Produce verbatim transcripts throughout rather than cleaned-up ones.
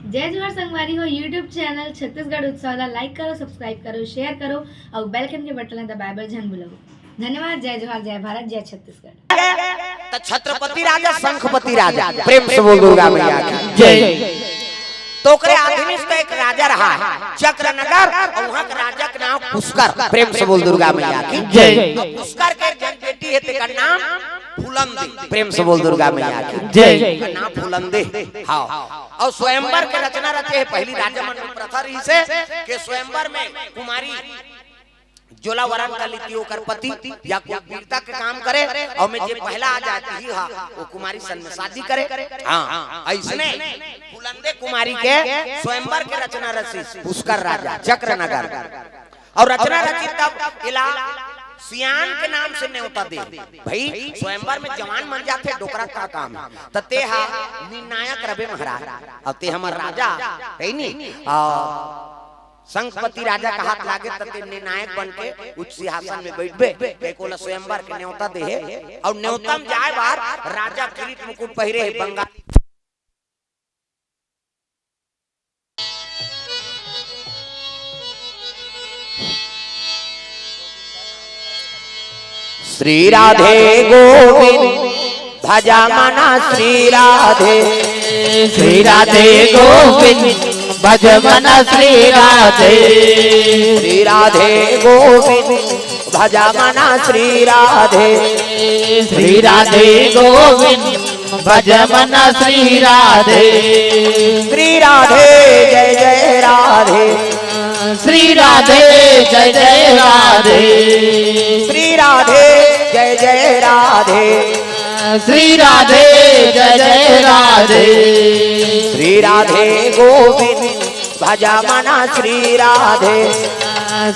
जय जोहार संगवारी हो, YouTube चैनल छत्तीसगढ़ उत्सव ला like करो, subscribe करो, share करो अउ bell icon के बटन ला दबाए बर झन भूलव। धन्यवाद। जय जोहार, जय भारत, जय छत्तीसगढ़। त छत्रपति राजा, शंखपति राजा, प्रेम से बोल दुर्गा मैया की जय। तो ओकरे आधीन के एक राजा रहा है चक्रनगर, अउ वहां के राजा के नाम पुष्कर, प्रेम से बोल दुर्गा मैया की जय। अउ पुष्कर के एक बेटी हे, तेकर नाम फुलंदी, प्रेम से बोल दुर्गा मैया की जय। तेकर नाम फुलंदी। हाँ। अउ स्वयंवर के रचना रचे हे। पहली राजा मन में प्रथा रहिसे कि स्वयंवर में कुमारी जोला वरन कर लेती ओकर पति या कोई वीरता के काम करे, अउ में जे पहला आ जाए तिही हा वो कुमारी सन में शादी करे। हाँ, अइसने फुलंदी कुमारी के स्वयंवर के रचना रचिस पुष्कर राजा चक्रनगर। अउ रचना रचिस तब एला सियान के नाम से नेवता दे। भाई, स्वयंवर में जवान मन जाथे, डोकरा का काम हे? त ते हा निर्णायक रबे महाराज, अउ ते हमर राजा हे नी। अउ शंखपति राजा के हाथ लागे त ते निर्णायक बन के उच्च सिंहासन में बइठबे। कहिके ओला स्वयंवर के नेवता दे हे, अउ नेवता में जाए बर राजा किरीट मुकुट पहिरे हे, बंगाली। श्री राधे गोविंद भज मन श्री राधे। श्री राधे गोविंद भज मन श्री राधे। श्री राधे गोविंद भज मन श्री राधे। श्री राधे गोविंद भज मन श्री राधे। श्री राधे जय जय राधे। श्री राधे जय जय राधे। श्री राधे जय जय राधे। श्री राधे जय जय राधे। श्री राधे गोविंद भज मन श्री राधे।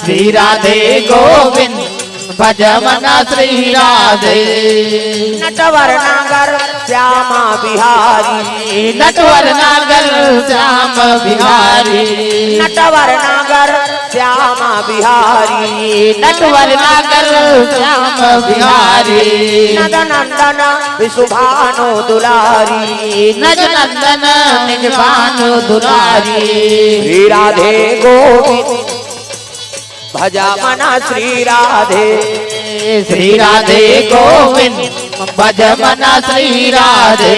श्री राधे गोविंद भज मन श्री राधे। नटवर नागर श्याम बिहारी। नटवर नागर श्याम बिहारी। नटवर नागर श्याम बिहारी। नटवर नागर श्याम बिहारी। नद नंदन विश्व भानु दुलारी। नद नंदन निज भानु दुलारी। श्री राधे गोविंद भज मन श्री राधे। श्री राधे गोविंद भज मन श्री राधे।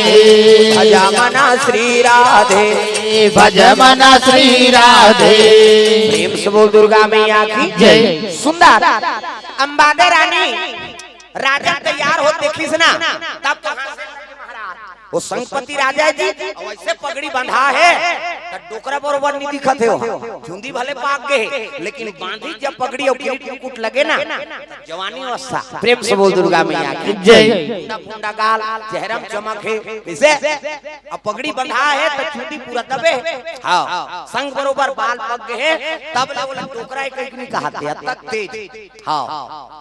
भज मन श्री राधे। भज मन श्री राधे। प्रेम से बोल दुर्गा मैया की जय। सुंदर अंबादे रानी राजा तैयार होत देखिस ना, तब कहाँ से लगे महाराज? वो शंखपति राजा जी, अउ वइसे पगड़ी बंधा हे, त डोकरा बरोबर नइ दिखत हे। वो चुंदी भले पाक गे हे, लेकिन बांधी जब पगड़ी अउ किरीट मुकुट लगे ना, जवानी अवस्था। प्रेम से बोल दुर्गा मैया की जय। फुंडा फुंडा गाल, चेहरा में चमक हे, कइसे? अउ पगड़ी बंधा हे त चुंदी पूरा दबे हे। हाँ, संग बरोबर बाल पक गे हे, तब ले ओला डोकरा एक एक नइ कहत हे, अतक तेज। हाँ,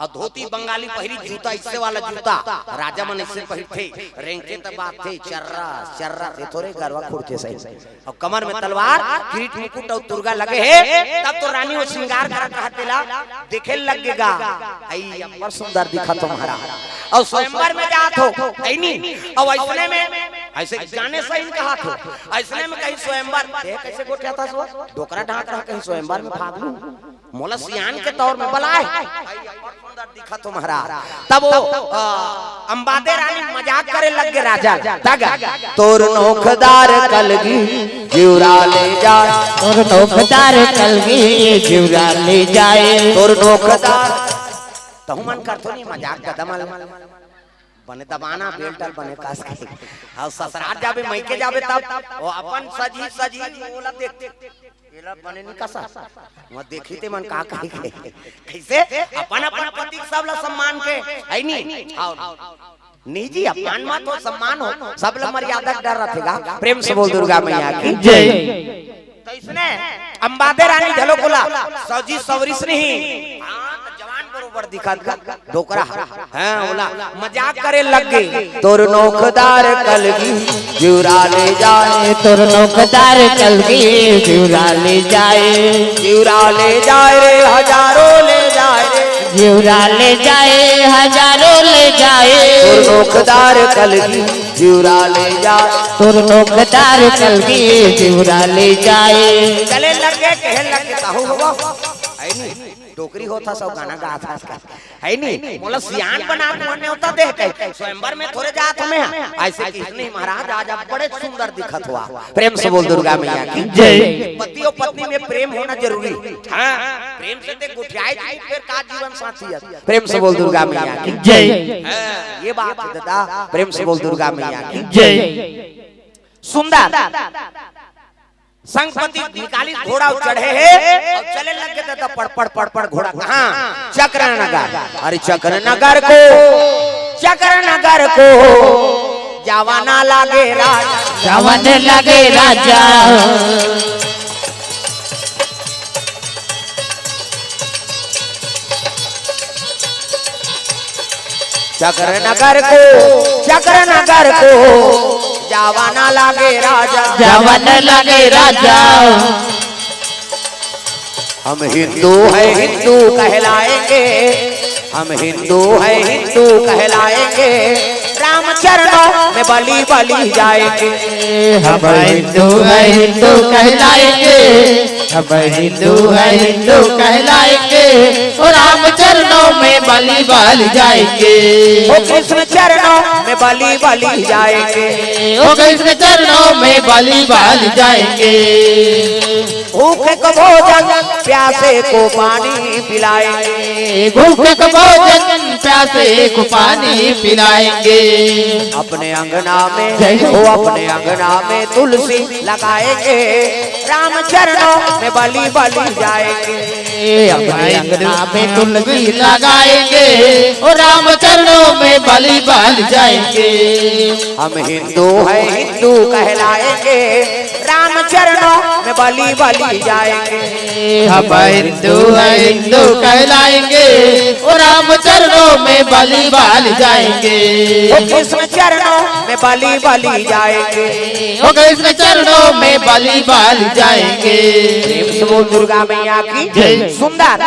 अउ धोती बंगाली पहिरी, जूता अइसे वाला जूता, राजा मन अइसे पहिरथे, रेंगथे त बाजथे, चर्रा, चर्रा, ते थोरे गरवा खुरथे सही। अउ कमर में तलवार, किरीट मुकुट अउ तुरगा लगे हे, तब तो रानी वो श्रृंगार करत रहत तेला देखे लग गे गा। अई, अब्बड़ सुंदर दिखत हो महाराज। अउ स्वयंवर में जात हो, अई नी, अउ अइसने में, अइसे जाने सही नइ कहत हो, अइसने में कहीं स्वयंवर, देख कइसे गोठियाथस वो, डोकरा ढांक रहा, कहीं स्वयंवर में भाग लूं। मोला सियान के तौर में बलाय। अब्बड़ सुंदर दिखत हो महाराज। तब वो, अ, अंबादे रानी मजाक करे लग गे राजा ला। तग, तोर नोखदार कलगी जिउरा ले जाय। तोर नोखदार कलगी जिउरा ले जाय। तोर नोखदार। तहु मन करथो नी मजाक कदम वाला। बने दबाना, बेल्ट ल बने कस के। अउ ससुरार जाबे, मइके जाबे तब, वो अपन सजी, सजी, ओला देख। एला बने नइ कसा। वहाँ देखी ते मन का कही के। कइसे? अपन, अपन पति के सब ला सम्मान के, हे नी? अउ नी जी, अपमान मत हो, सम्मान हो। सब ला मर्यादा के डर रहिथे गा। प्रेम से बोल दुर्गा मैया की जय। त अइसने अंबादे रानी घलो ओला सजी सवरिस नहीं। हाँ, त जवान बरोबर दिखत गा। डोकरा ह। हाँ, ओला मजाक करे लग गे। तोर नोखदार कलगी जिउरा ले जाय। तोर नोखदार कलगी जिउरा ले जाय। जिउरा ले जाय रे, हजारों ले जाय रे। जिउरा ले जाए, हजारों ले जाए। तोर नोखदार कलगी जिउरा ले जाए। तोर नोखदार कलगी जिउरा ले जाए। चले लग गे, कहे लग गे, कहू होबो। है नी? डोकरी होत हस अउ गाना गात हस का। है नी? मोला सियान बना के मने होता देख के। स्वयंवर में थोरे जात हमें। ऐसे किस नहीं महाराज, आज आप बड़े सुंदर दिखत हुआ। प्रेम से बोल दुर्गा मैया की जय। पति और पत्नी में प्रेम होना जरूरी। हाँ, प्रेम से ते गोठियाए जी, फिर का जीवन साथी है। प्रेम से बोल दुर्गा मैया की जय। हाँ, ये बात है दादा, प्रेम से बोल दुर्गा मैया की जय। सुंदर। संगपति निकाली घोड़ा अउ चढ़े हे अउ चले लग गे दादा, पड़ पड़ पड़ पड़ घोड़ा। कहाँ? चक्र नगर। अरे चक्र नगर को, चक्र नगर को जावा ना लागे राजा। जावा ना लागे राजा। चक्र नगर को, चक्र नगर को जावा ना लागे राजा। जावा ना लागे राजा। हम हिंदू है, हिंदू कहलाएंगे, हम हिंदू है, हिंदू कहलाएंगे। राम चरणों में बलि बलि जाएंगे। हम हिंदू है, हिंदू कहलाएंगे, हम हिंदू है, हिंदू कहलाएंगे। ओ राम चरणों में बलि बलि जाएंगे। ओ कृष्ण चरणों में बलि बलि जाएंगे। ओ कृष्ण चरणों में बलि बलि जाएंगे। भूखे को भोजन, प्यासे को पानी पिलाएंगे। भूखे को भोजन, प्यासे को पानी पिलाएंगे। अपने अंगना में, जय हो। ओ अपने अंगना में तुलसी लगाएंगे। राम चरणों में बलि बलि जाएंगे। अपने अंगना में तुलसी लगाएंगे। ओ राम चरणों में बलि बलि जाएंगे। हम हिंदू है, हिंदू कहलाएंगे। राम चरणों में बलि बलि जाएंगे। हम हिंदू है, हिंदू कहलाएंगे। ओ राम चरणों में बलि बलि जाएंगे। ओ कृष्ण चरणों में बलि बलि जाएंगे। ओ कृष्ण चरणों में बलि बलि जाएंगे। प्रेम से बोल दुर्गा मैया की जय। सुंदर।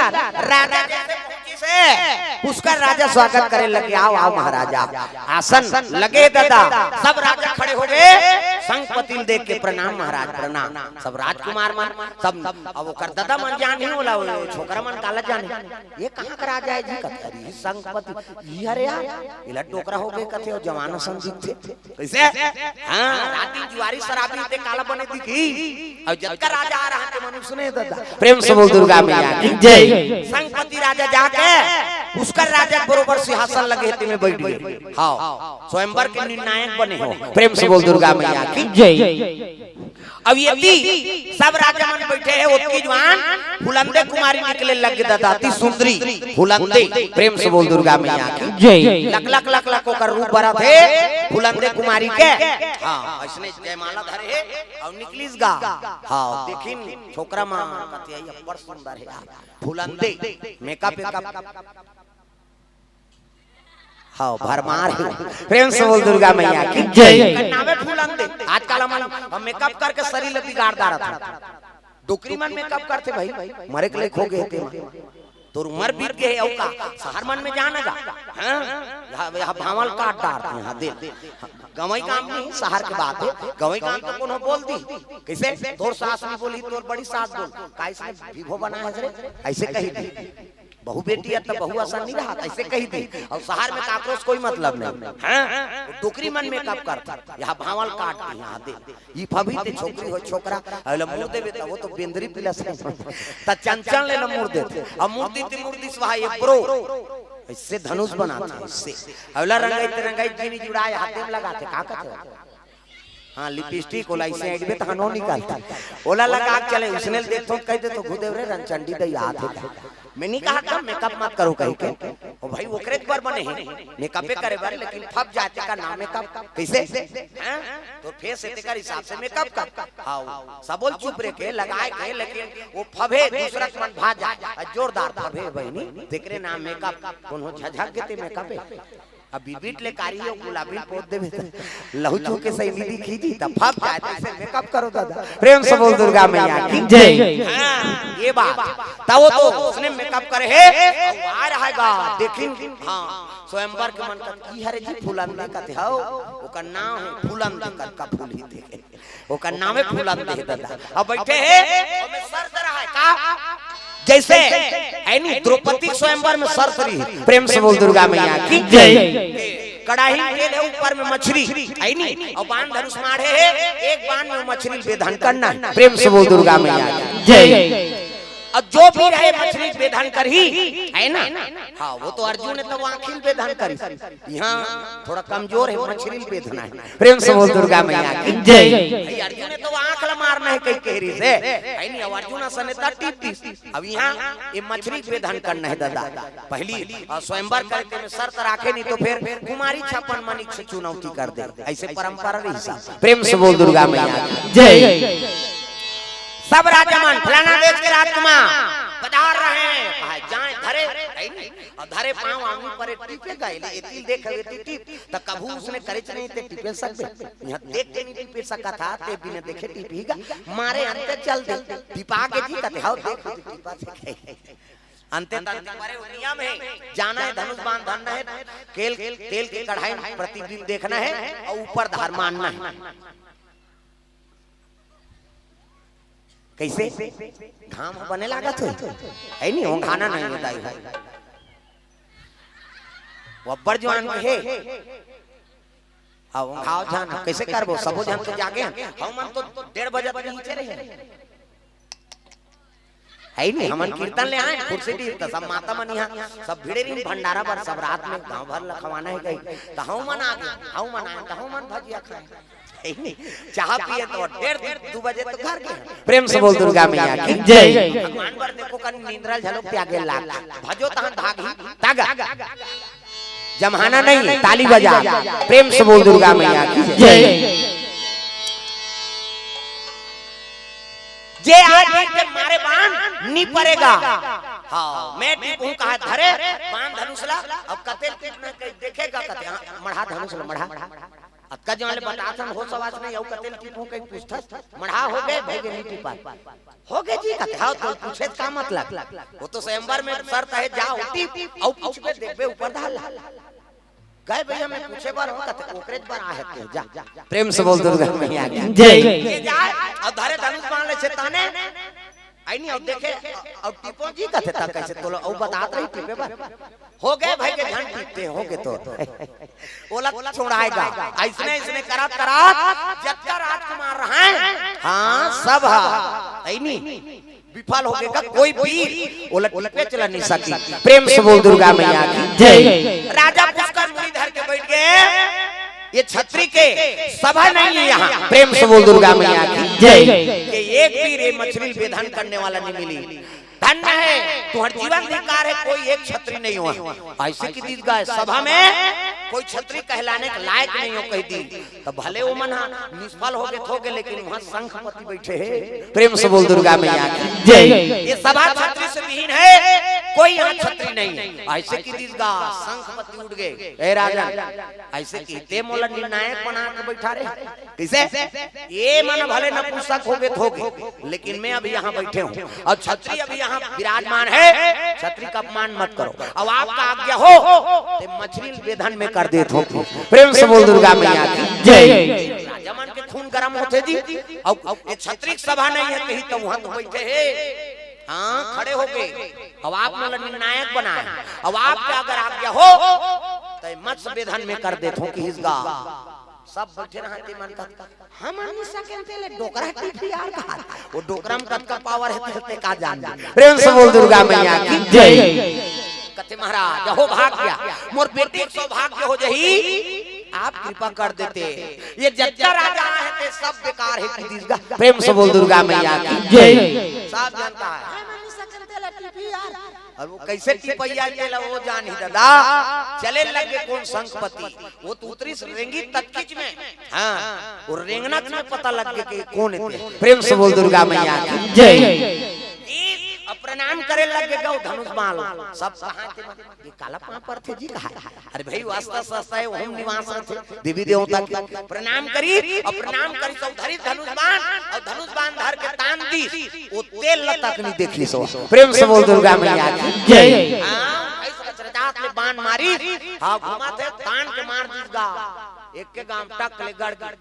राजा जैसे पहुंची से पुष्कर राजा स्वागत करे लगे, आओ, आओ महाराजा। आसन लगे दादा, सब राजा खड़े हो गए। संगपति ल देख के प्रणाम महाराज, प्रणाम। सब राजकुमार मन, सब अब ओकर दादा मन जान ही होला, वो छोकरा मन काला जाने। ये कहाँ का राजा है जी? कथे, "अरे, संगपति, ई हरे यार, इला डोकरा हो गए," कथे, "वो जवान असन दिखथे।" कैसे? हाँ, राती जुआरी शराबी ते काला बने दिखी। अउ जतका राजा आ रहा ते मनुष्य ने दादा। प्रेम से बोल दुर्गा मैया की जय। संगपति राजा जाके पुष्कर राजा के बरोबर सिंहासन लगे हे, तेमे बैठ गए। हाँ, स्वयंवर के निर्णायक बने हो। प्रेम से बोल दुर्गा मैया की जय। अब ये ती सब राजा मन बैठे हैं, ओतकी जुआन फुलंदे कुमारी निकले लग दादा, अति सुंदरी फुलंदे। प्रेम से बोल दुर्गा मैया की जय। लक लक लक लक ओकर रूप बरत हे, फुलंदे कुमारी के। हाँ, अइसने जयमाला धरे हे अउ निकलिस गा। हाँ, देखिन छोकरा मन कथे, "अब्बड़ सुंदर हे यार।" फुलंदे, मेकअप वेकअप। हाँ, भरमार हे। प्रेम से बोल दुर्गा मैया की जय। नावे फुलंदे। आजकल हमन हम मेकअप करके शरीर ल बिगाड़ डारत हन। डोकरी मन मेकअप करथे भाई, मरे के लायक हो गए हे तेमन। तोर उमर बीत गए हे, अउ का? शहर मन में जाना गा। हाँ? यहाँ, यहाँ भांवल काट डारथे, यहाँ दे। गंवई गांव नहीं, शहर के बात हे। गंवई गांव तो कोनो बोल दी। कैसे? तोर सास नहीं बोली, तोर बड़ी सास बोल। का इसने विभो बना है रे? ऐसे कही दी। बहू बेटी है तो बहू असन नहीं रहा, ऐसे कही दी। अउ शहर में काकरो से कोई मतलब नहीं। हाँ? डोकरी मन मेकअप करथे, यहाँ भांवल काट दी, यहाँ दे। ई फबही ते छोकरी हो छोकरा, अउ ला मुड़ देबे त वो तो बेंदरी पिला से। त चंचल ले ला मुड़ देथे। अब मुड़ दी ते मुड़ दिस वहा ये ब्रो। इससे धनुष बनाथे, इससे। अउ ला रंगाई ते रंगाई जीनी जुड़ाए हाथे में लगाथे, का कथे? हाँ, लिपस्टिक ओला इसे ऐडबे त हनो निकालथे। ओला लगा के चले, उसने देखथो कह दे तो गुदेव रे रंचंडी दई आत हे। मैं नहीं कहा था मेकअप मत करो कही के। ओ भाई, ओकरे बर बने हे, मेकअपे करे बर, लेकिन फब जाए तेकर नाम मेकअप। कैसे? हाँ? तो फेस हे तेकर हिसाब से मेकअप कर। हाँ, सबोल चुप रहे के, लगाए के, लेकिन वो फबे दूसरा के मन भा जाए। आ, जोरदार फबे बहिनी, तेकरे नाम मेकअप, कोनो झझक के ते मेकअप हे। अब बिबिट ले कारी हो, गुलाबी पोत देबे त लहू चूके सैनी दिखी जी, त फब जाए, तैसे मेकअप करो दादा। प्रेम से बोल दुर्गा मैया की जय। हाँ, ये बात। त वो तो उसने मेकअप करे हे, अब आ रहा है गा, देखिन, हाँ, स्वयंवर के मन कर, "ई हरे जी फूलन दे," कथे, "हौ, ओकर नाम है फूलन दे, कतका फूल ही देखे।" ओकर नामे फूलन दे दादा। अब बैठे हे, ओमे शर्त रहा है का? जैसे, है नी, द्रौपदी स्वयंवर में शर्त रही। प्रेम से बोल दुर्गा मैया की जय। कड़ाही में तेल है, ऊपर में मछली, है नी, और बाण धनुष माढ़े हे, एक बाण में मछली ल बेधन करना है। प्रेम से बोल दुर्गा मैया की जय। और जो भी रहे मछली ल बेधन करही, है ना? हाँ, वो तो अर्जुन हे त वो आँखी ल बेधन करी। यहाँ थोड़ा कमजोर है, मछली ल बेधना है। प्रेम से बोल दुर्गा मैया की जय। भाई अर्जुन हे त वो आँख ला मारना है कहीं केहरी से, है नी? अब अर्जुन असन हे त टीप दिस। अब यहाँ ये मछली ल बेधन करना है दादा। पहली, अ, स्वयंवर करे ते में शर्त राखे नी तो फिर कुमारी छप्पन मणिक से चुनौती कर दे, ऐसे परंपरा रही सा। प्रेम से बोल दुर्गा मैया की जय। सब राजा मन, फलाना देश के राजकुमार पधार रहे हैं, कहा जाए धरे, है नी? और धरे पाँव आंगुल पर टीपे गए, ले एती देख, एती टीप, त कभू उसने करे च नहीं ते टीपे सकबे। यहाँ देख के नहीं टीपे सका था, ते बिना देखे टीप ही गा, मारे अंते चल दे, टीपा के जी कथे, "हौ देख, टीपा से गए।" अंते तंते परे वो नियम है, जाना है धनुष बाण धरना है, तेल, तेल की कढ़ाई में प्रतिबिंब देखना है और ऊपर धार मानना है। कैसे? घाम ह बने लागत हो, है नी? ओंघाना नहीं होता है। वो अब्बर जवान के हे। अब ओंघाव जान, कैसे करबो? सबो जन तो जागे हन। हम मन तो डेढ़ बजे तक नीचे रहे। है नी? हमन कीर्तन ले आए, कुर्सी दी, तो सब माता मन यहाँ, सब भिड़े रही भंडारा बर, सब रात में गांव भर लखवाना है गई। तो हम मन आ गए, हम मन आए, तो हम मन भजिया खाए। चाह पिए तो डेढ़ दू, दू बजे तो घर के। प्रेम से बोल दुर्गा मैया की जय। भगवान बर देखो कन निंद्रा झलक त्यागे लाग। भजो तहन भागी तागा। जमहाना नहीं है, ताली बजा। प्रेम से बोल दुर्गा मैया की जय। जे आज के मारे बाण नी परेगा। हाँ, मैं टीपहूँ कहा धरे बाण धनुष ला, अब कतेल टीपना कहीं देखेगा कते, हाँ, मढ़ा धनुष ला, मढ़ा। अतका जान ले बतात हन, होस हवास नहीं, अउ कतेल टीपहूँ कहीं पूछथस, मढ़ा हो गए, भई गे नी टीपा। हो गए जी कथे, हाँ, तो पूछे का मतलब? वो तो स्वयंवर में शर्त है, जाओ टीप, अउ पूछबे, देखबे ऊपर धार ला। गए भैया, मैं पूछे बर हूँ, कथे, "ओकरे बर आहे ते, जा।" प्रेम से बोल दुर्गा मैया की जय। ये जाए, अउ धरे धनुष बाण ले छे ताने, आई नहीं, अउ देखे, अउ टीपो जी कथे, "ता कैसे तोला, अउ बतात रही टीपे बर।" हो गए भाई के झन टीपते, हो गए तो। ओला छोड़ाएगा। ऐसने, ऐसने करत, करत जतका राजकुमार रहे, हाँ, सब हा। आई नहीं, विफल हो गए का कोई वीर, ओला टीपे चला नहीं सकी। प्रेम से बोल दुर्गा मैया की जय। राजा पुष्कर मुनि धर के बैठ गए, ये छत्री के सभा नहीं है यहाँ। प्रेम से बोल दुर्गा मैया की जय। कि एक वीर ये मछली बेधन करने वाला नहीं मिली। धन्य है, तुम्हार जीवन धिक्कार है, कोई एक छत्री नहीं हुआ। ऐसे की दीस गाय सभा में कोई छत्री कहलाने के लायक नहीं हो, कही दी। तो भले वो मन हा निष्फल हो गए, हो गए, लेकिन वहाँ शंखपति बैठे हैं। प्रेम से बोल दुर्गा मैया की जय। ये सभा छत्री से विहीन है, कोई यहाँ छत्री नहीं है। ऐसे की दीस गा शंखपति उठ गए, "ए राजन, ऐसे की ते मोला निर्णायक बना के बैठा रहे।" कैसे? ये मन भले नपुंसक हो गए, हो गए, लेकिन मैं अभी यहाँ बैठे हूँ और छत्री अभी यहाँ विराजमान है, छत्री का अपमान मत करो। अब आपका आज्ञा हो, ते मछली बेधन में कर देत हो। प्रेम से बोल दुर्गा मैया की जय। राजा मन के खून गरम होथे जी। अब, अब ये छत्री सभा नहीं है कहीं तो वहाँ तो बैठे हैं। हाँ, खड़े हो गए। अब आप मन निर्णायक बनाए। अब आपका अगर आज्ञा हो, तो मत्स्य बेधन में कर देत हो कि इसका सब बैठे रहते मन का। हम आनी सकेन तेले डोकरा टीपी यार का। वो डोकरा में कतका पावर है, तेल ते का जान दे। प्रेम से बोल दुर्गा मैया की जय। कथे महाराज, हो भाग्य, मोर बेटी के सौभाग्य हो जही, आप कृपा कर देते। ये जच्चा राजा है, ते सब बेकार है, की दीस गा। प्रेम से बोल दुर्गा मैया की जय। सब जनता है। हम आनी सकेन तेले टीपी यार। और वो कैसे टिपैया के ला वो जान ही दादा। चले लगे कौन शंखपति, वो तो उतरी से रेंगी ततकिच में। हाँ, वो रेंगना में पता लग गए कि कौन है। प्रेम से बोल दुर्गा मैया की जय। अपने प्रणाम करे लग गे, गौ धनुष बाण। सब कहाँ के मन? ये काला पाँव परथे जी, कहा? अरे भाई, वास्ता सस्ता है, ओहू म निवास रथे देवी देवता के। प्रणाम करिस अउ प्रणाम करिस अउ धरिस धनुष बाण, अउ धनुष बाण धर के तान दिस, ओ तेल ल तक नइ देखिस। प्रेम से बोल दुर्गा मैया की जय। हाँ, अइसे रचरचात ले बाण मारिस, हाँ, घुमाथे, तान के मार दिस गा। एक के गांव टक ले गड़ गे।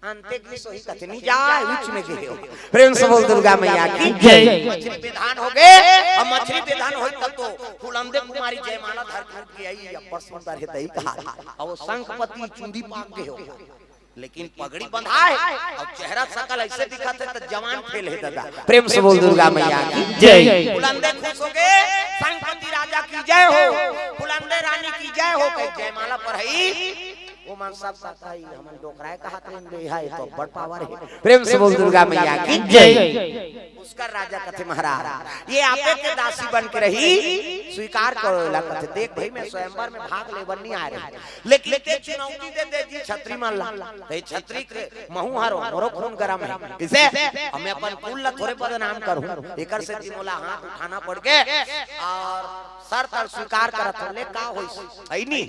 अंते गिस ओही कथे, "नइ जाय, ऊंच में गे हो।" प्रेम से बोल दुर्गा मैया की जय। मछरी बेधान हो गे, अउ मछरी बेधान होइस तब तो फुलंदे कुमारी जयमाला धर के उठ के आइस, "अब्बड़ सुंदर हे दई," कहा। अउ ओ शंखपति चूड़ी पाक गे हो, लेकिन पगड़ी बंधाय हे, अउ चेहरा सकल अइसे दिखत हे, त जवान फेल हे दादा। प्रेम से बोल दुर्गा मैया की जय। फुलंदे खुश हो गे, "शंखपति राजा की जय हो, फुलंदे रानी की जय हो," कहि जयमाला पहिरिस। ओ मन सब कथे, "हमन डोकराय कहात रहेन बे, एहा तो अब्बड़ पावर हे।" प्रेम से बोल दुर्गा मैया की जय। पुष्कर राजा कथे, "महाराज, ये आपे के दासी बन के रही, स्वीकार करो ला।" कथे, "देख भाई, मैं स्वयंवर में भाग ले बर नइ आय रहें, लेकिन ते चुनौती दे दे जी छतरी मन ला, ते छतरी के महूं हरों, मोरो खून गरम हे, कइसे हमें अपन कुल ला थोरे बदनाम करहूं, एकर सेती मोला हाथ उठाना पड़ गे अउ शर्त अउ स्वीकार करत हों, ले का होइस, अइनी?"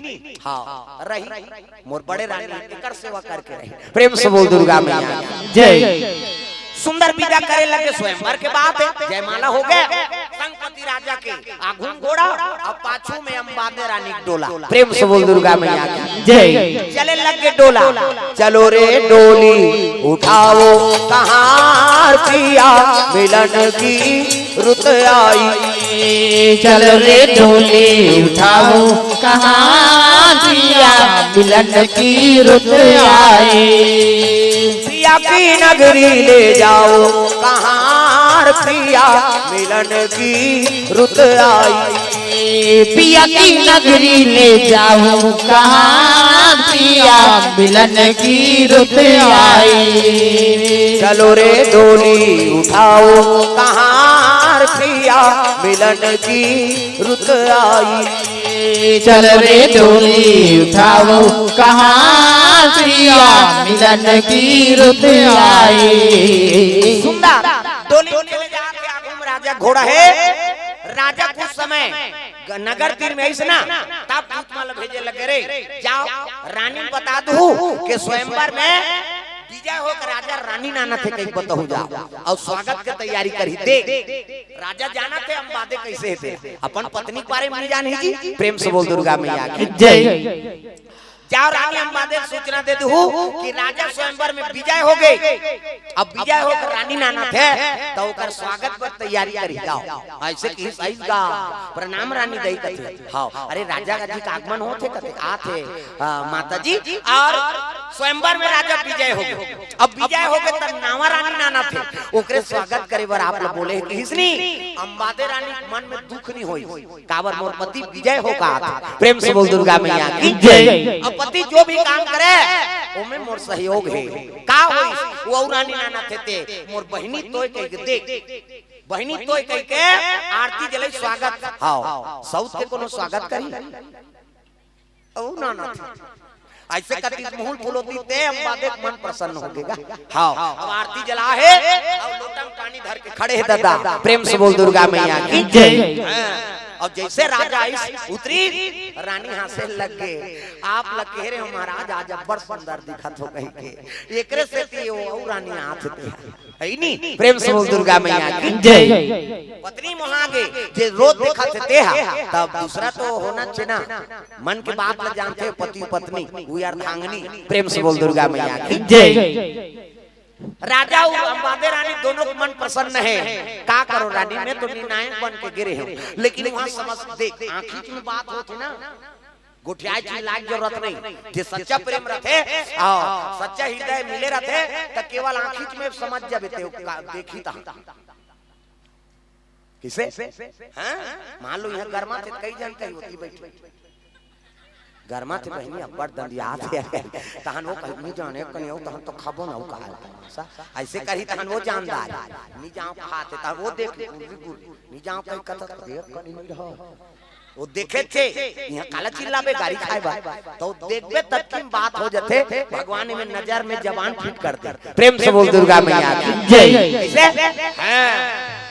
हाँ, रही, मोर बड़े रानी एकर सेवा करके रही। प्रेम से बोल दुर्गा मैया जय। सुंदर विदा करे लगे, स्वयंवर के बात हे, जयमाला हो गे, शंखपति राजा के आघू म घोड़ा अउ पाछू में अम्बादे रानी के डोला। प्रेम से बोल दुर्गा मैया की जय। चले लगे डोला, चलो रे डोली उठाओ कहार पिया मिलन की रुत आई। चल रे डोली उठाओ कहार पिया मिलन की रुत आई। पिया की नगरी ले जाओ कहार पिया मिलन की रुत आई। पिया की नगरी ले जाओ कहार पिया मिलन की रुत आई। चलो रे डोली उठाओ कहार पिया मिलन की रुत आई। चल रे डोली उठाओ कहार पिया मिलन की रुत आई। सुंदर डोली चले जात हे, आघू म राजा घोड़ा हे। राजा कुछ समय ग-, नगर तीर में आइस ना, तब दूत मन ल भेजे लगे, "रे, जाओ, रानी ल बता दू के स्वयंवर में विजय होके राजा रानी ल आनत हे, कहिके बताहू जाओ, अउ स्वागत के तैयारी करही।" देख, राजा जानत हे अम्बादे कइसे हे ते, अपन पत्नी के बारे में नइ जानही जी। प्रेम से बोल दुर्गा मैया की जय। जाओ रानी अम्बादे ल सूचना दे दू कि राजा स्वयंवर में विजय हो गे, अब विजय होके रानी ल आनत हे, त ओकर स्वागत बर तैयारी करही। जाओ, अइसे कहिस, अइस गा, "प्रणाम रानी दई," कथे। हाँ, अरे राजा जी के आगमन होत हे कथे, "आत हे, हाँ, माता जी।" अउ स्वयंवर में राजा विजय हो गे, अब विजय हो गे त नवा रानी ल आनत हे, ओकरे स्वागत करे बर आप ल बोले हे कहिस नी। अम्बादे रानी के मन में दुख नइ होइस, काबर मोर पति विजय होके आत हे। प्रेम से बोल दुर्गा मैया की जय। अब पति जो भी काम करे, ओमे मोर सहयोग हे। का होइस? ओ अउ रानी ल आनत हे ते, मोर बहिनी तोय कहिके देख, बहिनी तोय कहिके आरती जलई स्वागत। हाँ, सउत के कोनो स्वागत करही? अउ ना, ना। अइसे कति मुहूं ल फुलोतिस ते अम्बादे के मन प्रसन्न हो गे गा। हाँ, अब आरती जलाय हे, अउ लोटा म पानी धर के खड़े हे दादा। प्रेम से बोल दुर्गा मैया की जय। हाँ, अउ जइसे राजा आइस, उतरिस, रानी हाँसे लग गे। आप ल कहे रहेंव महाराज, आज अब्बड़ सुंदर दिखत हो कहिके। एकरे सेती ओ अउ रानी आत हे ते। हे नी? प्रेम से बोल दुर्गा मैया की जय। पत्नी मोहा गे, जे रोज देखत हे तेहा, तब दूसरा तो होना चाहिए ना। मन के बात ल जानथे पति पत्नी, उ अर्धांगिनी। प्रेम से बोल दुर्गा मैया की जय। राजा अउ अम्बादे रानी दोनों के मन प्रसन्न हे। का करों रानी, मैं तो निर्णायक बन के गे रहेंव, लेकिन उहाँ समझ देख, आँखी में बात होथे ना, गोठियाय चिल्लाय के जरूरत नहीं। जे सच्चा प्रेम रथे, हाँ, सच्चा हृदय मिले रथे, त केवल आँखी में समझ जाबे ते, का देखही तहाँ। कइसे? हाँ? मान लो इहाँ गरमाथे, कई झन कही होती बैठी। गरमाथे बहिनी, अब्बड़ दंदियाथे। तहन ओ कही, "नइ जांव कनिहा, तहन तो खाबो ना," ओ कहा। अइसे कही तहन ओ जानदार। "नइ जांव" कहाथे, तहन ओ देख, "नइ जांव" कही कथा, "देख कनिहा, नइ रहो।" ओ देखे थे, इहाँ काला चिल्लाबे गारी खाय बर। त ओ देखबे ततकी म बात हो जथे, भगवान में नजर में जबान फिट कर दे। प्रेम से बोल दुर्गा मैया की जय। कइसे? हाँ।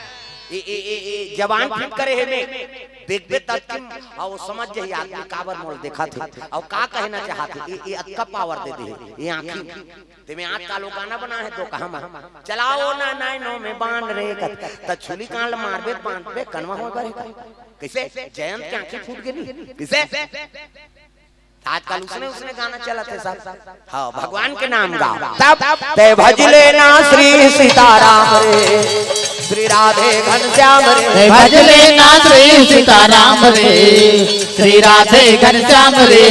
ए, ए, ए, ए, जबान फिट करे हे में, देखबे तब कि, अउ समझ जाही आदमी काबर मोला देखत हे, अउ का कहना चाहत हे, ए, ए, अतका पावर दे दे हे, ए आँखी में। ते में आजकल वो गाना बना हे, तो कहा मा, चलाओ ना नाइनो में बांध रे, कत-, त छुली कांड मारबे, बांधबे, कनवा हो बरे का। कइसे? जयंत के आँखी फूट गे नी। कइसे? आजकल उसने, उसने गाना चलत हे सब। हाँ, भगवान के नाम गाओ। तब ते भज लेना श्री सीताराम रे, श्री राधे घनश्याम रे। ते भज लेना श्री सीताराम रे, श्री राधे घनश्याम रे।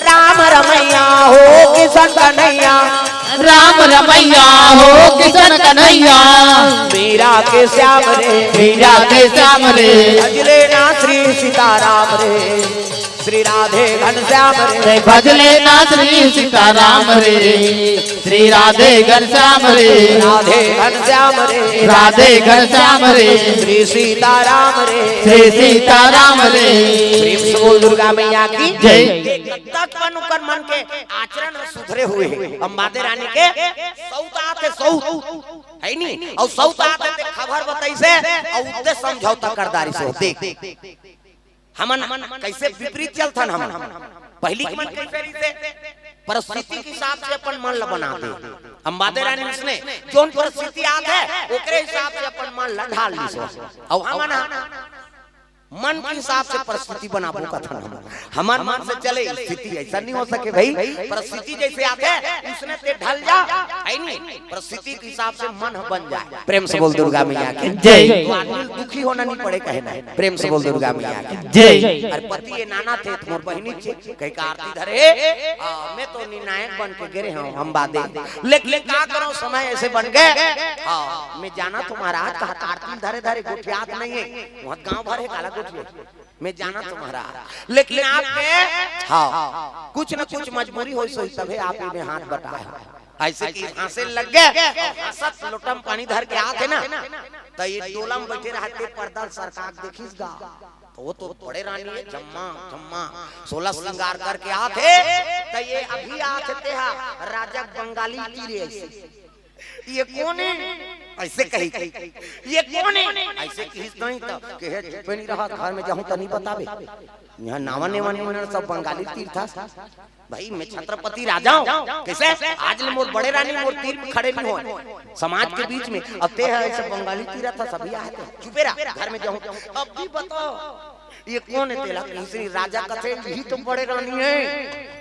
राम रमैया हो किशन कन्हैया। राम रमैया हो किशन कन्हैया। मीरा के श्याम रे। मीरा के श्याम रे। भज लेना श्री सीताराम रे। श्री राधे घनश्याम रे। ते भज लेना श्री सीताराम रे, श्री राधे घनश्याम रे। राधे घनश्याम रे। राधे घनश्याम रे। श्री सीताराम रे। श्री सीताराम रे। प्रेम से बोल दुर्गा मैया की जय। कब तक मन ओकर मन के आचरण सुधरे हुए हे। अम्बादे रानी के सउत आथे, सउत। हे नी? अउ सउत आथे ते खबर बताइस हे, अउ उते समझौता कर डारिस हे। देख, हमन कइसे विपरीत चलथन हमन। पहिली के मन कइसे रहिसे? परिस्थिति के हिसाब से अपन मन ल बना दे। अम्बादे रानी उसने जोन परिस्थिति आत हे, ओकरे हिसाब से अपन मन ल ढाल लिस। अउ हमन ह मन के हिसाब से परिस्थिति बनाबो कथन हमन। हमर मन से चले स्थिति, अइसा नहीं हो सके भाई। परिस्थिति जइसे आथे, उसने ते ढल जा, हे नी? परिस्थिति के हिसाब से मन ह बन जाए। प्रेम से बोल दुर्गा मैया की जय। तो आदमी ल दुखी होना नहीं पड़े, कहे ना। प्रेम से बोल दुर्गा मैया की जय। अरे पति ये नाना थे, मोर बहिनी चे, कहे का आरती धरे, हाँ, मैं तो निर्णायक बन के गे रहे हँव, अम्बादे। लेकिन का करों, समय अइसे बन गे, हाँ, मैं जाना तो महाराज, कहा आरती धरे धरे गोठियात नहीं हे, वहाँ गाँव भर हे काला गोठिया। मैं जाना तो महाराज, लेकिन आपके, हाँ, कुछ न कुछ मजबूरी होइस होही, तभे आप एमे हाथ बटाए हव। अइसे कि हाँसे लग गे, अउ हाँसत लोटा म पानी धर के आत हे ना, त ये डोला म बइठे रहत हे, पर्दा सरका के देखिस गा, त वो तो बड़े रानी हे, जम्मा, जम्मा, सोलह श्रृंगार करके आत हे, त ये अभी आत हे, ते हा राजा बंगाली तीर हे अइसे। ये कोन हे? अइसे कही, ये कोन हे? अइसे कहिस नहीं त, कहे, "चुपे नहीं रहा, घर में जाहूँ त नहीं बताबे। यहाँ नावा नेवा नहीं, सब बंगाली तीर था।" भाई, मैं छत्रपति राजा हँव। कइसे? आज ले मोर बड़े रानी मोर तीर में खड़े नहीं होय समाज के बीच में। अब ते ह अइसे बंगाली तीर था, सभी आए थे। चुपे रहा, घर में जाहूँ। अब भी बताओ, ये कोन हे? तेला कहिस राजा कथे, "इही तो बड़े रानी हे।"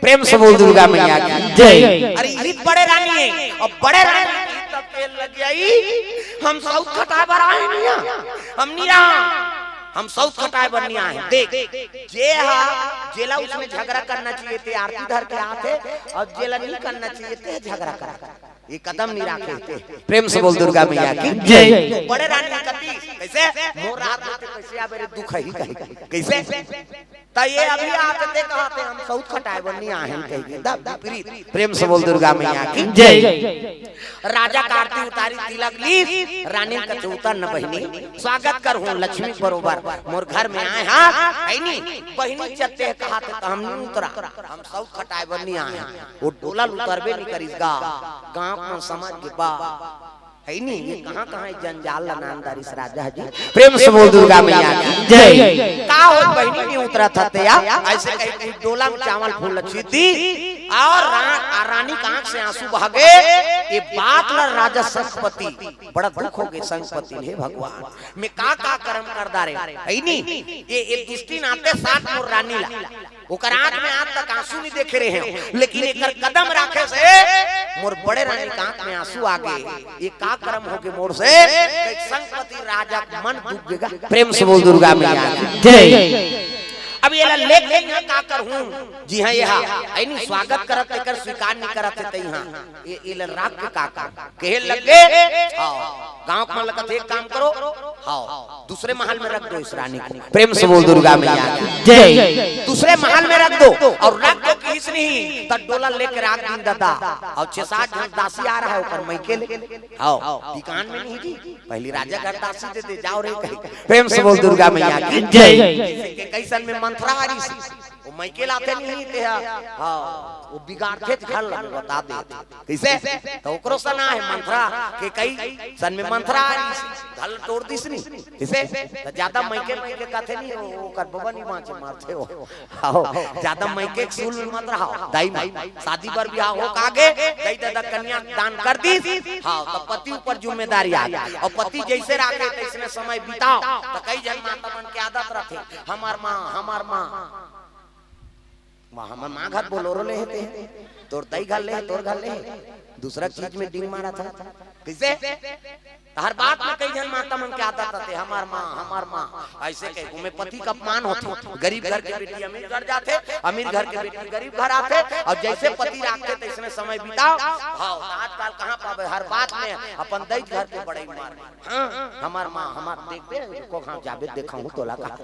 प्रेम से बोल दुर्गा मैया की जय। अरे, इही बड़े रानी हे। अब बड़े रानी की तब तेल लग जाई, हम सउत खटाए बर आए नहीं, हम नहीं रहा, हम सउत खटाए बर नहीं आए। देख, जे हा, जेला उसने झगड़ा करना चाहिए ते आरती धर के आत हे, अउ जेला नहीं करना चाहिए ते झगड़ा करत हे। ये कदम नहीं राखे ते। प्रेम से बोल दुर्गा मैया की जय। तो बड़े रानी कती, कइसे? मोर रात में ते कइसे आबे रे दुख ही कही। कइसे? त ये अभी आत हे ते कहत हे हम सउत खटाए बर नहीं आए हन कही के। दब विपरीत। प्रेम से बोल दुर्गा मैया की जय। राजा का आरती उतारी, तिलक लीस, रानी कथे उतर न बहिनी, स्वागत करहूँ लक्ष्मी बरोबर, मोर घर में आए हा, हे नी? बहिनी चलते हे कहत हे त हम नहीं उतरा, हम सउत खटाए बर नहीं आए हन। वो डोला ल उतरबे नहीं करिस गा, गाँव में समझ गे बा, हे नी? ये कहाँ कहाँ ये जंजाल ल नान डारिस राजा जी। प्रेम से बोल दुर्गा मैया की जय। का हो बहिनी नहीं उतरत हस ते या? अइसे कही के डोला म चावल फूल ल छींच दिस अउ रा-, आ रानी के आँख से आँसू बह गे। ये बात ल राजा संगपति बड़ा दुख हो गे संगपति ल, "हे भगवान, मैं का का करम कर डारेंव, हे नी? ये, ये दुष्टिन आते साथ मोर रानी ला, ओकर आँख में आज तक आँसू नहीं देखे रहे हँव, लेकिन एकर कदम राखे से मोर बड़े रानी के आँख में आँसू आ गे। ये का करम हो गे मोर से?" कहे संगपति राजा के मन दुख गे गा। प्रेम से बोल दुर्गा मैया की जय। अब ये ला लेके इहाँ का करहूँ? जी हाँ, ये हा, हे नी, स्वागत करत तेकर स्वीकार नहीं करत हे, तइहाँ ये, ये ला राख के का करहूँ? कहे लग गे, हाँ, गाँव के मन ल कथे, "एक काम करो, हाँ, दूसरे महल में रख दो इस रानी को।" प्रेम से बोल दुर्गा मैया की जय। दूसरे महल में रख दो, अउ रख दो कहिस नहीं, त डोला लेके राख दिन ददा, अउ छह सात झन दासी आ रहा है ओकर मइके ले। हाँ, दुकान में नहीं जी, पहिली राजा घर दासी दे दे, जाओ रे कही। प्रेम से बोल दुर्गा मैया की जय। जइसे के कइसन में मंथरा आ रही थी। वो मइके लाथे नहीं ते हा। हाँ, वो बिगाड़थे त घर ला बता दे। कइसे? त ओकरो सना हे मंथरा के कई सन में मंथरा आ रही, घर ला तोड़ दिस नहीं। कइसे? त ज्यादा मइके मइके कथे नहीं, वो ओकर बबा नहीं बाँचे, मारथे वो। हाँ, ज्यादा मइके के सूल में मत रहा। दाई माँ, शादी बर बिहाव हो कागे, दाई ददा कन्या दान कर दिस। हाँ, त पति ऊपर जिम्मेदारी आ गे। अउ पति जइसे राखे तइसने समय बिताव। त कई झन माता मन के आदत रथे, "हमार माँ, हमार माँ।" वहाँ हमर माँ घर बोलोरो ले हे ते, तोर दाई घर ले हे, तोर घर ले हे, दूसरा चीज में डिंग मारत हे। कइसे? त हर बात में कई झन माता मन के आदत आथे, "हमार माँ, हमार माँ।" अइसे कहे, ओमे पति का अपमान होथे। गरीब घर के बेटी अमीर घर जाथे, अमीर घर के बेटी गरीब घर आथे, अउ जइसे पति राखथे, तइसने समय बिताव। हाँ, त आजकल कहाँ पाबे, हर बात में अपन दाई घर के बड़ई मार। हाँ, हमार माँ, हमार, देखबे, को घाव जाबे, देखा हूँ तोला कहा।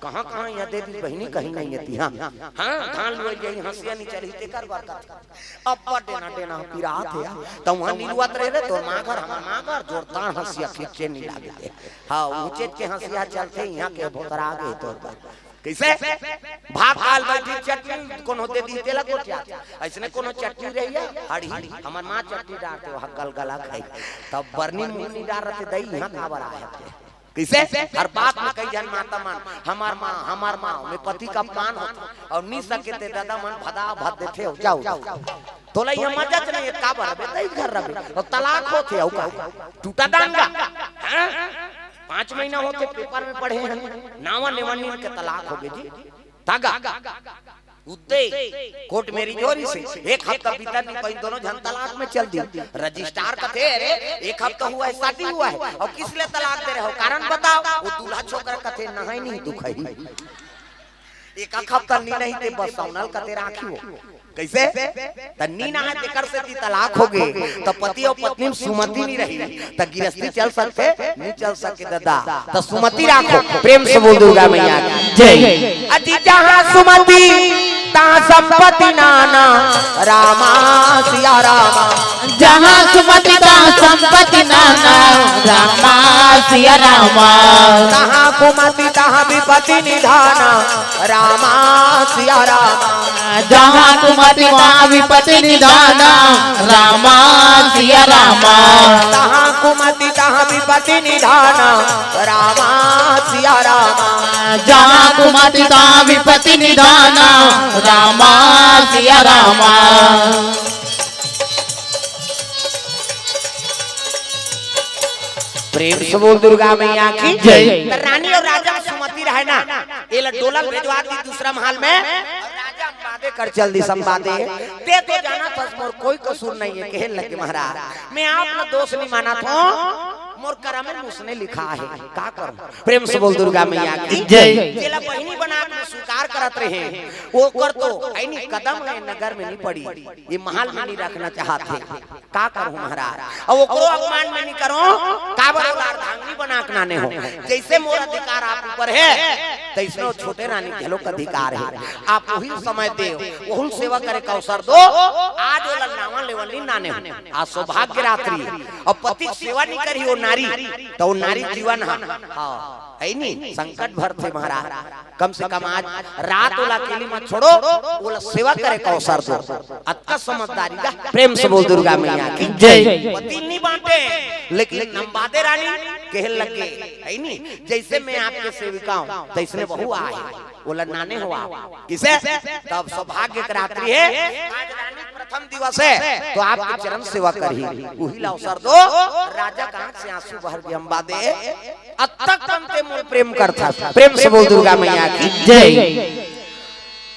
कहाँ, कहाँ यहाँ दे दी बहिनी, कहीं नहीं है तिहाँ। हाँ, धान लुए गई, हँसिया नहीं चली, तेकर बरकत। अब्बड़ डेना, डेना पिरात हे। त उहाँ निलुवत रहे रे, तोर माँ घर, हमार माँ घर, जोरदार हँसिया खींचे नहीं लागे। हाँ, ऊँचे के हँसिया चलथे, यहाँ के भोतरा गे तोर बर। कइसे? भात दाल बैठी चटनी, कोनो दे दी तेला गोठिया। अइसने कोनो चटनी रही है, हड़ही, हमार माँ चटनी डारथे, वहाँ गल गला खाई। तब बरनी मुँह नहीं डार रहे, दाई यहाँ काबर आए थे? कइसे? हर बात में कई झन माता मन, "हमार माँ, हमार माँ", में पति का अपमान होथे। अउ नी सके ते ददा मन भदा भद देथे, "हो जाओ, जाओ।" तोला यहाँ मजा च नहीं है, काबर रबे, दाई घर रबे। अउ तलाक होथे, अउ का? टूटा दान का? हाँ? पाँच महीना होथे, पेपर में पढ़े हैं, नावा नेवन नीन के तलाक हो गए जी। तागा। उत्ते कोर्ट मैरिज हो रही से, एक हफ्ता बीता नहीं पाई, दोनों झन तलाक में चल दी। रजिस्ट्रार कथे, "अरे, एक हफ्ता हुआ है, शादी हुआ है, अउ किस लिए तलाक दे रहे हो, कारण बताओ।" वो दूल्हा छोकरा कथे, "नहाई नहीं दुखाई, एक आध हफ्ता नी नहीं ते बस सौनल कथे राखी हो।" कइसे? त नी नहाए तेकर से जी तलाक हो गे, त पति अउ पत्नी में सुमति नहीं रही, त गिरस्ती चल सकथे? नहीं चल सके दादा। त सुमति राखो, प्रेम से बोल दुर्गा मैया की जय। अजी जहाँ सुमति तहाँ संपत्ति नाना, रामा सिया रामा। जहाँ सुमति तहाँ संपत्ति नाना, रामा सिया रामा। तहाँ कुमति तहाँ विपत्ति निधाना, रामा सिया रामा। जहाँ कुमति वहाँ विपत्ति निधाना, रामा सिया रामा। तहाँ कुमति तहाँ विपत्ति निधाना, रामा सिया रामा। जहाँ कुमति तहाँ विपत्ति निधाना, रामा सिया रामा। प्रेम से बोल दुर्गा मैया की जय। त रानी अउ राजा सुमति रहे ना, एला डोला भेजवा दी दूसरा महल में, अउ राजा अंबादे कर चल दी संबादे। ते तो जानत हस मोर कोई कसूर नहीं है, कहे लगे महाराज, मैं आप ना दोष नहीं मानत हूँ, मोर करम में उसने लिखा है, का करूँ? प्रेम से बोल दुर्गा मैया की जय। जेला बहिनी बना के स्वीकार करत रहे, ओकर तो ऐनी कदम है नगर में नहीं पड़ी, ये महल में नहीं रखना चाहत हे। का करूं महाराज? अउ ओकरो अपमान मैं नहीं करूं, काबर ओला अर्धांगिनी बना के नाने हो। जइसे मोर अधिकार आप ऊपर हे, तइसने ओ छोटे रानी घलो के अधिकार हे। आप ओही समय दे, ओहू सेवा करे के अवसर दो। आज ओला नावा लेवल नहीं नाने हो। आज सौभाग्य रात्रि हे। अउ पति के सेवा नहीं करही ओ नारी, त ओ नारी जीवन ह, हाँ, हे नहीं, संकट भरथे महाराज। कम से कम आज रात ओला अकेली मत छोड़ो, ओला सेवा करे के अवसर दो। अतका समझदारी का प्रेम से बोल दुर्गा मैया की जय। पति नहीं बांटे, लेकिन अंबादे रानी कहे लगे, हे नहीं, जइसे मैं आपके सेविका हूँ, तइसने बहू आहे, ओला नाने हो आप। किसे? तब सौभाग्य के रात्रि हे, आज रानी प्रथम दिवस हे, त आपके चरण सेवा करही, ओही ला अवसर दो। राजा के आँख से आंसू बहर गे, अंबादे अतक कम ते मोर प्रेम करथस। प्रेम से बोल दुर्गा मैया की जय।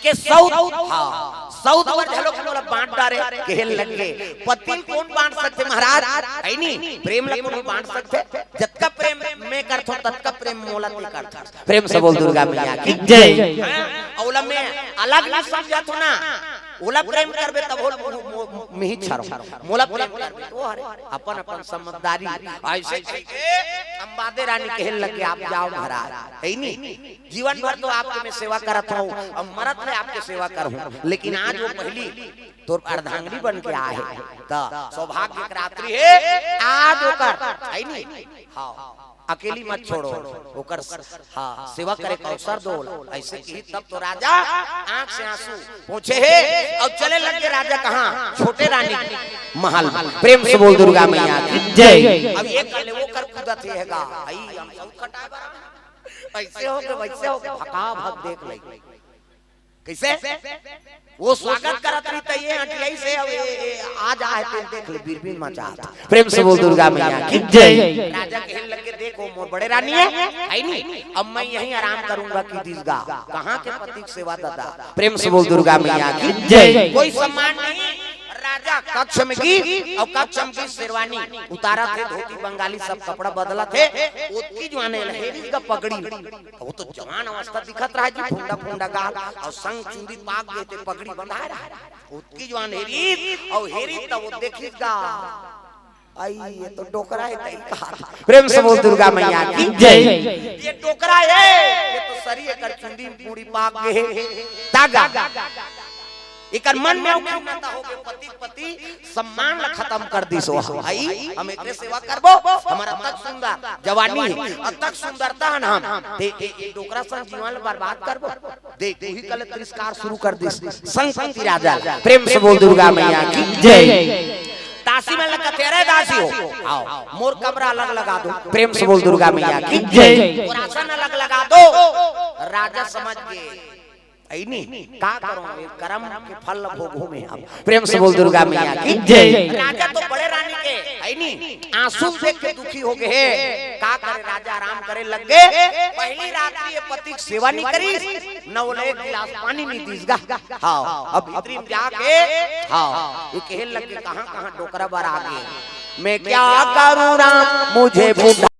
के सौत, हाँ, सौत बर घलो के मोला बांट डारे, कहे लगे, पति ल कोन बांट सकथे महाराज? हे नहीं, प्रेम ला कोनो बांट सकथे? जतका प्रेम मैं करथों, ततका प्रेम मोला ते करथस। प्रेम से बोल दुर्गा मैया की जय। हाँ, अउ ओला मैं अलग नहीं समझत हूँ ना, ओला प्रेम करबे तब हो, मो-, मो-, मिही छरो। मोला प्रेम करबे तो हरे, अपन अपन समझदारी। अइसे कहिके अंबादे रानी कहे लगे, आप जाओ महाराज, हे नहीं, जीवन भर तो आपके मैं सेवा करत हूँ, अउ मरत ले आपके सेवा करहूँ, लेकिन आज ओ पहिली तोर अर्धांगिनी बन के आए हे, त सौभाग्य के रात्रि हे, आज ओकर, हे नहीं, हाँ, अकेली मत छोड़ो, ओकर स-, हाँ, सेवा करे का अवसर दो।" ऐसे कही तब तो राजा आंख से आंसू पोंछे हे अउ चले लगे राजा कहाँ? छोटे रानी महल। प्रेम से बोल दुर्गा मैया की जय। अब ये कर ले, वो कर कूदत हे गा, आई हम सब कटाए बरा। ऐसे हो के, वैसे हो के, भका भक देख ले। कैसे? वो स्वागत करत रही त ये अंटियाई से, अब ये, ये आ जा है, तेल देख ले, बिरबिन मचा। प्रेम से बोल दुर्गा मैया की जय। राजा कहे लगे, "देखो, मोर बड़े रानी है, है नी? अब मैं यहीं आराम करूंगा।" कि दिस गा, कहाँ के पति के सेवा दादा? प्रेम से बोल दुर्गा मैया की जय। कोई सम्मान नहीं। राजा कक्ष में गी अउ कक्ष में गी शेरवानी उतारत हे, धोती बंगाली सब कपड़ा बदलत हे। ओतकी जुआन हे, हेरिस गा पगड़ी। वो तो जवान अवस्था दिखत रहा जी, फुंडा फुंडा गाल अउ संग चुंदी पाग गे ते पगड़ी बंधाए रहा। ओतकी जुआन हेरिस अउ हेरिस त वो देखिस गा, आई ये तो डोकरा हे तई कहा। प्रेम से बोल दुर्गा मैया की जय। ये डोकरा हे, ये तो सरी एकर चुंदी पूरी पाग गे हे। तागा एकर मन में अउ खिन्नता हो गे, पति पति सम्मान ला खत्म कर दिस। ओ आई, हम एकरे सेवा करबो, हमर अतक सुंदर जवानी हे, अतक सुंदरता हन हम, ते ए, ए डोकरा सन जीवन ला बर्बाद करबो। देख, उही कले तिरस्कार शुरू कर दिस संगपति राजा। प्रेम से बोल दुर्गा मैया की जय। दासी मन ला कथे, "अरे दासी हो, आओ, मोर कमरा अलग लगा दो।" प्रेम से बोल दुर्गा मैया की जय। "मोर आसन अलग लगा दो।" राजा समझ गे, ऐनी का करो, ये कर्म के फल ल भोगो में हम। प्रेम से बोल दुर्गा मैया की जय। राजा तो बड़े रानी के, ऐनी आंसू देख के दुखी हो गे हे। का करे, राजा आराम करे लग गे। पहली रात ये पति के सेवा नहीं करी, न ओला एक गिलास पानी नहीं दिस गा। हाँ, अब भीतरी में जाके, हाँ, ये कहे लग गे, "कहाँ कहाँ डोकरा बर आ गे, मैं क्या करूँ राम, मुझे भूखा।"